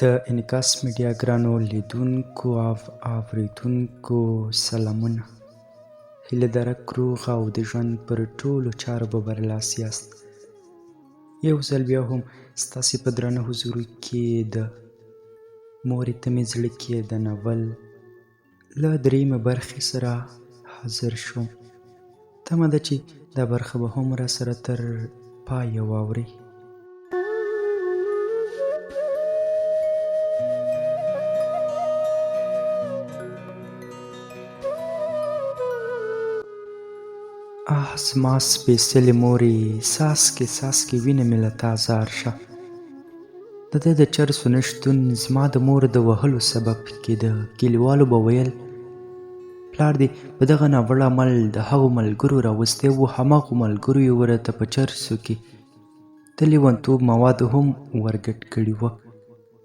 د انعکاس میډیا ګرانو لیدونکو او اوریدونکو سلامونه. هیله درک روغ او د ژوند پر ټولو چارو به برلاسي یاست. یو ځل بیا هم ستاسې په درانه حضور کې د مورې ته مې زړه کې د ناول له درېیمې برخې سره حاضر شوم. تمه ده چې دا برخه به هم راسره تر پایه واورئ. آه زما سپېڅلې مورې، څاڅکې څاڅکې وینه مې له تا ځار شه. د ده د چرسو نه شتون زما د مور د وهلو سبب کېده. کلیوالو به ویل، پلار دې په دغه ناوړه عمل د هغو ملګرو راوستی و، هماغو ملګرو یې ورته په چرسو کې د لیونتوب مواد هم ورګډ کړي وه،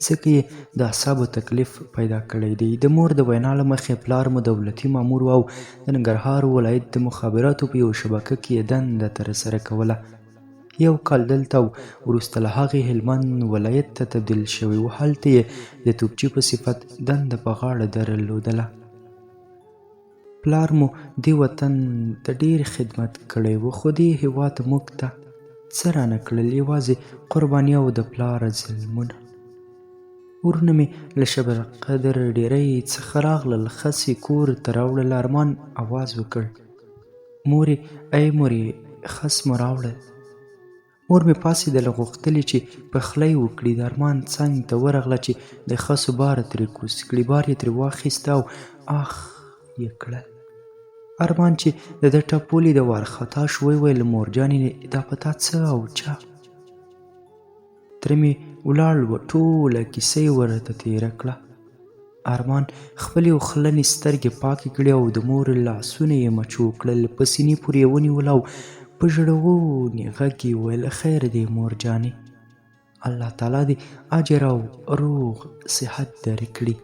ځکه یې د اعصابو تکلیف پیدا کړی دی. د مور د وینا له مخې پلار مو دولتي مامور و او د ننګرهار ولایت د مخابراتو په یوه شبکه کې یې دنده ترسره کوله. یو کال دلته او وروسته له هغې هلمند ولایت ته تبدیل شوی و، هلته یې د توپچي په صفت دنده په غاړه درلودله. پلار مو دې وطن ته ډېر خدمت کړی و، خو دې هېواد موږ ته څه رانه کړل، یوازې قرباني او د پلار ظلمونه. ورونه مې له شبقدر ډېرۍ څخه راغلل، خس یې کور ته راوړل. ارمان اواز وکړ، مورې ای مورې، خس مو راوړل. مور مې پاڅېدله، غوښتل یې چې پخلی وکړي. د ارمان څنګ ته ورغله چې د خسو بار ترې کوز کړي. بار یې ترې واخیسته او اخ یې کړل. ارمان چې د ده ټپ ولید، وارخطا شو، ویې ویل، مورجانې دا په تا څه او چا؟ تره مې ولاړ و، ټوله کیسه یې ورته تېره کړه. ارمان خپلې اوښلنې سترګې پاکې کړې او د مور لاسونه یې مچو کړل، په سینې پورې یې ونیول او په ژړغوني غږ یې وویل، خیر دی مور جانې، الله تعالی دې اجر او روغ صحت درکړي.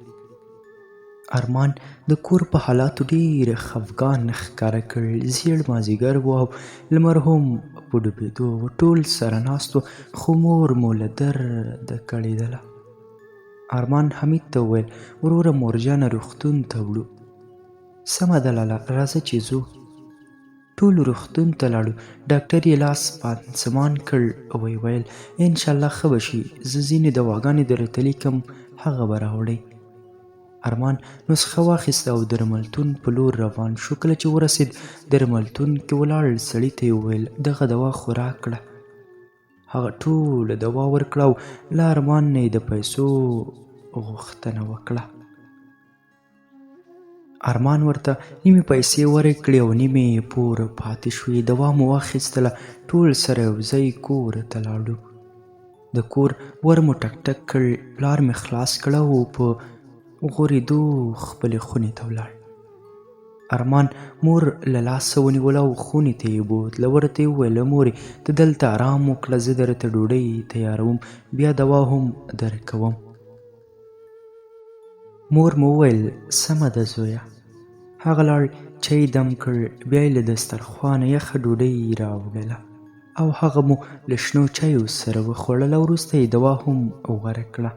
ارمان د کور په حالاتو ډېر خفګان ښکاره کړ. زیړ مازیګر و او لمر هم په ډوبېدو و. ټول سره ناست وو، خو مور مو له درده کړېدله. ارمان حمید ته وویل، وروره مورجانه روغتون ته وړو. سمه ده لالا، راځه چې ځو. ټول روغتون ته لاړو. ډاکټر یې لاس پانسمان کړ، ویې ویل، انشاالله ښه به شي، زه ځینې دواګانې درته لیکم، هغه به راوړئ. ارمان نسخه واخیسته او درملتون په لور روان شو. کله چې ورسېد، درملتون کې ولاړ سړي ته یې وویل، دغه دوا خو راکړه. هغه ټوله دوا ورکړه او له ارمان نه یې د پیسو غوښتنه وکړه. ارمان ورته نیمې پیسې ورکړې او نیمې یې پور پاتې شوې. دوا مو واخیستله، ټول سره یو ځای کور ته لاړو. د کور ور مو ټک ټک کړ، پلار مې خلاص کړ او په غورېدو خپلې خونې ته ولاړ. ارمان مور له لاسه ونیوله او خونې ته یې بوتله. ورته یې وویل، مورې ته دلته ارام وکړه، زه درته ډوډۍ تیاروم، بیا دوا هم درکوم. مور مو وویل، سمه ده زویه. هغه لاړ، چای دم کړ، بیا یې له دسترخوانه یخه ډوډۍ راوړله او هغه مو له شنو چایو سره وخوړله. وروسته یې دوا هم ورکړه.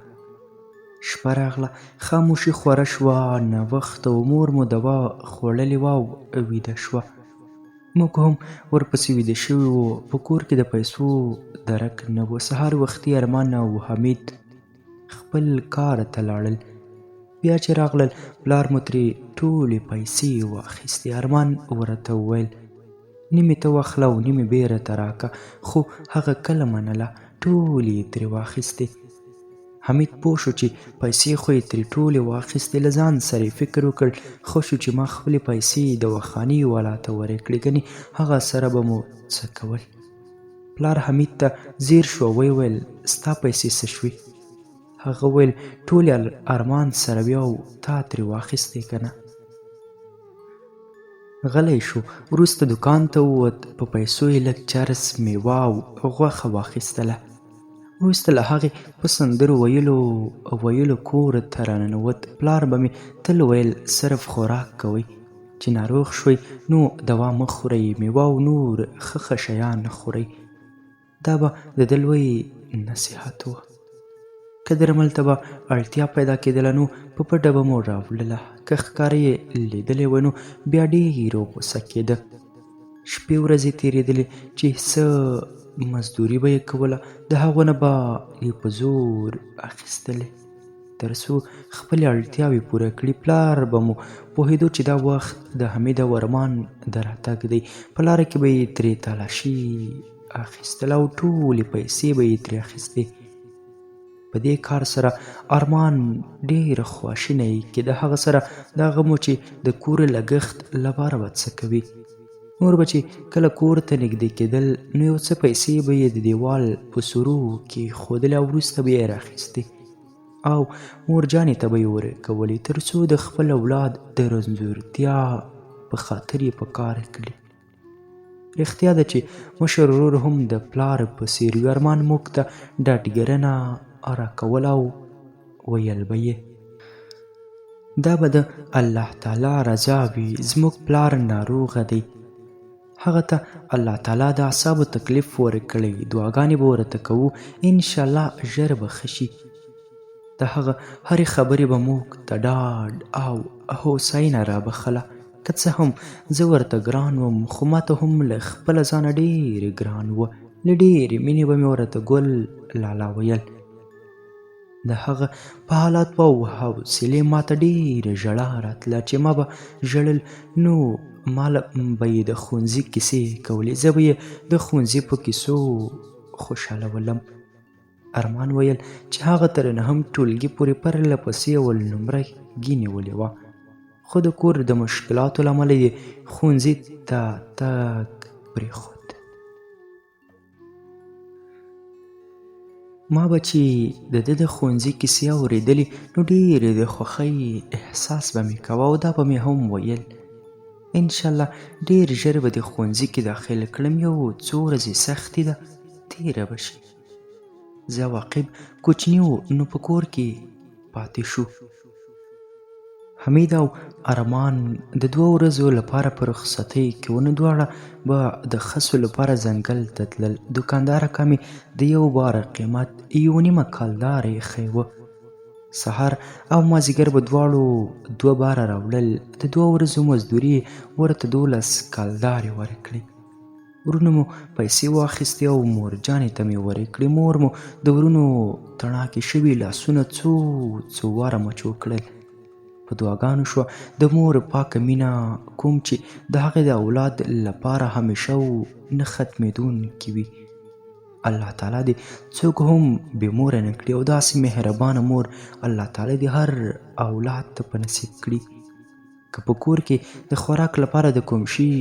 شپه راغله، خاموشي خوره شوه. ناوخته و، مور مو دوا خوړلې وه او ویده شوه. موږ هم ورپسې ویده شوي وو. په کور کې د پیسو درک نه و. سهار وختي ارمان او حمید خپل کار ته لاړل. بیا چې راغلل، پلار مو ترې ټولې پیسې واخیستې. ارمان ورته وویل، نیمې ته واخله او نیمې بېرته راکه، خو هغه کله منله، ټولې یې ترې واخیستې. حمید پوه شو چې پیسې خو یې ترې ټولې واخیستې. له ځان سره یې فکر وکړ، ښه شو چې ما خپلې پیسې دواخانې والا ته ورکړې، ګنې هغه سره به مو څه کول. پلار حمید ته ځیر شو او ویې ویل، ستا پیسې څه شوې؟ هغه وویل، ټولې ارمان سره وې او تا ترې واخیستې که نه؟ غلی شو. وروسته دوکان ته ووت، په پیسو یې لږ چرس، میوه او غوښه واخیستله. وروسته له هغې په سندرو ویلو ویلو کور ته راننوت. پلار به مې تل ویل، صرف خوراک کوئ، چې ناروغ شوئ نو دوا مه خورئ، میوه او نور ښه ښه شیان خورئ. دا به د ده لوی نصیحت و. که درمل ته به اړتیا پیدا کېدله نو په پټه به مو راوړله، که ښکاره یې لیدلی وای نو بیا ډېر غوسه کېده. شپې ورځې تېرېدلې چې څه مزدوري به یې کوله د هغو نه به یې په زور اخیستلې تر څو خپلې اړتیاوې پوره کړي. پلار به مو پوهېدو چې دا وخت د حمید او ارمان د راتګ دی، په لاره کې به یې ترې تالاشي اخیستله او ټولې پیسې به یې ترې اخیستې. په دې کار سره ارمان ډېر خواشینی کېده، هغه سره دا غم و چې د کور لګښت لپاره به څه کوي. نور به چې کله کور ته نږدې کېدل نو یو څه پیسې به یې د دیوال په سورو کې ښودلې او وروسته به یې راخیستې او مورجانې ته به یې ورکولې تر څو د خپل اولاد د رنځورتیا په خاطر یې په کار کړي. رښتیا ده چې مشر ورور هم د پلار په څېر وي. ارمان موږ ته ډاډګرنه راکوله او ویل به یې دا به د الله تعالی رضا وي، زموږ پلار ناروغه دی، هغه ته الله تعالی د اعصابو تکلیف ورکړی، دعاګانې به ورته کوو، انشاءالله ژر به ښه شي. د هغه هرې خبرې به موږ ته ډاډ او هوساینه رابخښله. که څه هم زه ورته ګران وم، خو ماته هم له خپله ځانه ډېر ګران و. له ډېرې مینې به مې ورته ګل لالا ویل. د هغه په حالاتو او حوصلې ماته ډېره ژړا راتله. چې ما به ژړل نو ماله به یې د ښوونځي کیسې کولې، زه به یې د ښوونځي په کیسو خوشحالولم. ارمان ویل چې هغه تر نهم ټولګي پورې پرله پسې اول نمره ګي نیولې وه، خو د کور د مشکلاتو له امله یې ښوونځي ته تګ پرېښود. ما به چې د ده د ښوونځي کیسې اورېدلې نو ډېر د خوښۍ احساس به مې کاوه او دا به مې هم ویل انشاءالله ډېر ژر به دې ښوونځي کې داخل کړم، یو څو ورځې سختي ده تېره به شي. زه او عقیب کوچني وو نو په کور کې پاتې شو. حمید او ارمان د دوو ورځو لپاره په رخصتۍ کې وو، نو دواړه به د خسو لپاره ځنګل ته تلل. دوکاندار اکا مې د یو بار قیمت یو نیمه کالدار ایښی و. سهار او مازیګر به دواړو دوه باره راوړل، د دوو ورځو مزدوري یې ورته 12 کالدارې ورکړې. ورونو مو پیسې واخیستې او مورجانې ته مې ورکړې. مور مو د ورونو تڼاکې شوي لاسونه څو څو واره مچو کړل، په دعاګانو شوه. د مور پاکه مینه کوم چې د هغې د اولاد لپاره همیشه او نه ختمېدونکې وي. الله تعالی دې څوک هم بې موره نه کړي او داسې مهربانه مور الله تعالی دې هر اولاد ته په نصیب کړي. که په کور کې د خوراک لپاره د کوم شي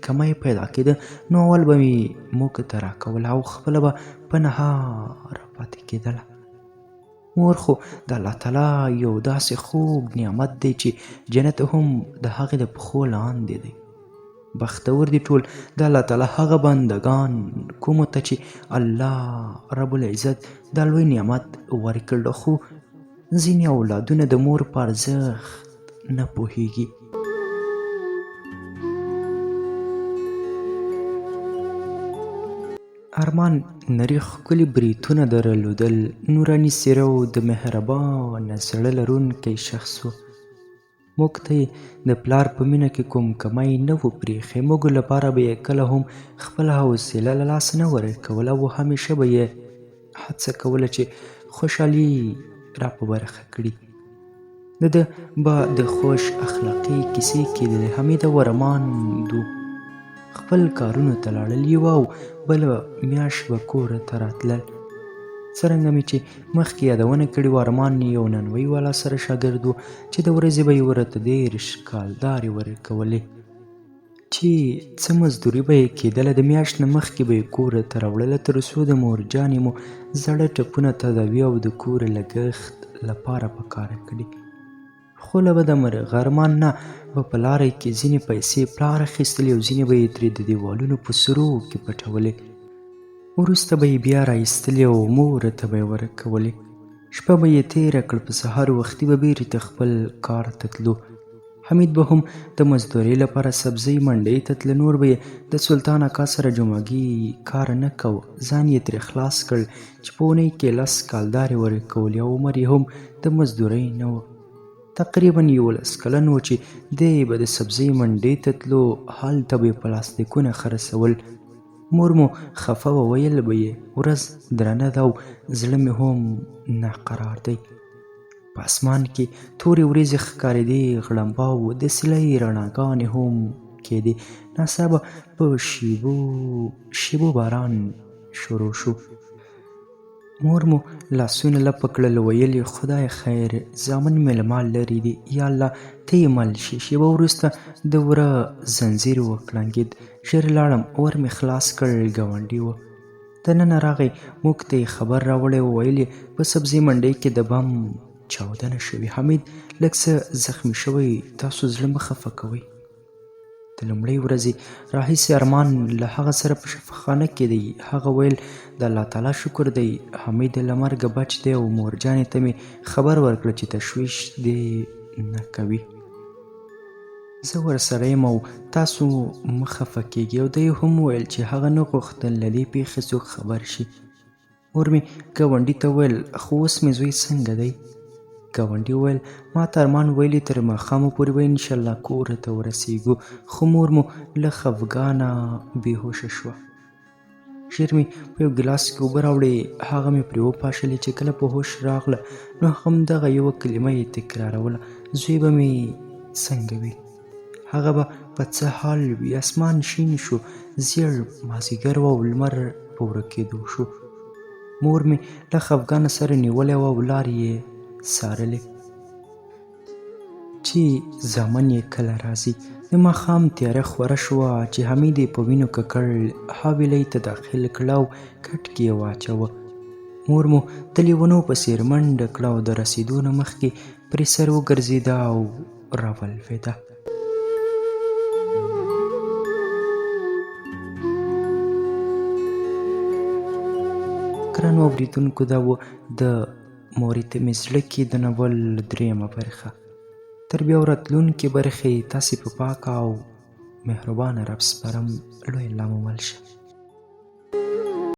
کمی پیدا کېده نو اول به مې موږ ته راکوله او خپله به په نهاره پاتې کېدله. مور خو د الله تعالی یو داسې خوږ نعمت دی چې جنت هم د هغې د پښو لاندې دی. بختور دي ټول د الله تعالی هغه بندګان کومو ته چې الله رب العزت دا لوی نعمت ورکړ، خو ځینې اولادونه د مور په ارزښت نه پوهیږي. ارمان نري ښکلي بریتونه درلودل، نوراني څېره او د مهربانه زړه لرونکی شخص و. موږ ته یې د پلار په مینه کې کوم کمی نه و پرېښی. موږ لپاره به یې کله هم خپله حوصله له لاسه نه ورکوله او همیشه به یې هڅه کوله چې خوشحالي را په برخه کړي. د ده به د خوش اخلاقۍ کیسې کېدلې. حمید او ارمان دو خپل کارونو ته لاړل، یوه او بله میاشت به کور ته راتلل. څرنګه مې چې مخکې یادونه کړې وه، ارمان یو نانوایي والا سره شاګرد و چې د ورځې به یې ورته 30 کالدارې ورکولې، چې څه مزدوري به یې کېدله د میاشت نه مخکې به یې کور ته راوړله تر څو د مورجانې مو زړه ټپونه تداوي او د کور لګښت لپاره په کار کړي. خو له بده مرغه ارمان نه به په لاره کې ځینې پیسې پلار اخیستلې او ځینې به یې ترې د دیوالونو په سرو کې پټولې، وروسته به یې بیا را ایستلې او مور ته به یې ورکولې. شپه به یې تېره کړه، په سهار وختي به بېرته خپل کار ته تلو. حمید به هم د مزدورۍ لپاره سبزۍ منډۍ ته تله، نور به یې د سلطان اکا سره جمعګي کار نه کاوه، ځان یې ترې خلاص کړ چې په اونۍ کې 10 کالدارې ورکولې او عمر یې هم د مزدورۍ نه و. تقریبا 11 کلن و چې دی به د سبزۍ منډۍ ته تلو، هلته به یې پلاستیکونه خرڅول. مور مو خفه وه، ویل به یې ورځ درنه ده او زړه مې هم ناقرار دی. په اسمان کې تورې ورېځې ښکارېدې، غړمبا و، د سیلۍ رڼاګانې هم کېدې. ناڅاپه په شېبو شېبو باران شروع شو. مور مو لاسونه لپه کړل، ویل یې خدای خیر، زامن مې له ما لرې دي، یا الله ته یې مل شې. شېبه وروسته د وره زنځیر وکړنګېد، ژر لاړم، ور مې خلاص کړ، ګاونډي و. دننه راغی، موږ ته یې خبر راوړی و، ویل یې په سبزۍ منډۍ کې د بم چاودنه شوې، حمید لږ څه زخمي شوی، تاسو زړه مه خفه کوئ. د لومړۍ ورځې راهیسې ارمان له هغه سره په شفاخانه کې دی. هغه ویل د الله تعالی شکر دی، حمید له مرګه بچ دی او مورجانې ته مې خبر ورکړه چې تشویش دې نه کوي، زه ورسره یم او تاسو مه خفه کېږئ. او دی هم ویل چې هغه نه غوښتل له دې پېښې څوک خبر شي. مور مې ګاونډي ته وویل خو اوس مې زوی څنګه دی؟ ګاونډي وویل ما ته ارمان ویلي تر ماښامه پورې به انشاءالله کور ته ورسېږو، خو مور مو له خفګانه بېهوښه شوه. ژر مې په یو ګیلاس کې اوبه راوړې، هغه مې پرې وپاشلې. چې کله په هوښ راغله نو همدغه یوه کلمه یې تکراروله، زوی به مې څنګه وي، هغه به په څه حال وي. اسمان شین شو، زیړ مازیګر و او لمر په ورکېدو شو. مور مې له خفګانه سره نیولی وه او لارې یې څارلې چې زامن یې کله راځي. د ماښام تیاره خوره شوه چې حمید یې په وینو ککړ حاویلۍ ته داخل کړه او کټ کې یې واچوه. مور مو د لیونو په څېر منډه کړه او د رسېدو نه مخکې پرې سر وګرځېده او راولوېده. ګرانو اورېدونکو، دا و د مورې ته مې زړه کې د ناول درېیمه برخه. تر بیا راتلونکې برخې تاسې په پاکه او مهربانه رب سپارم. لوی الله مو مل شه.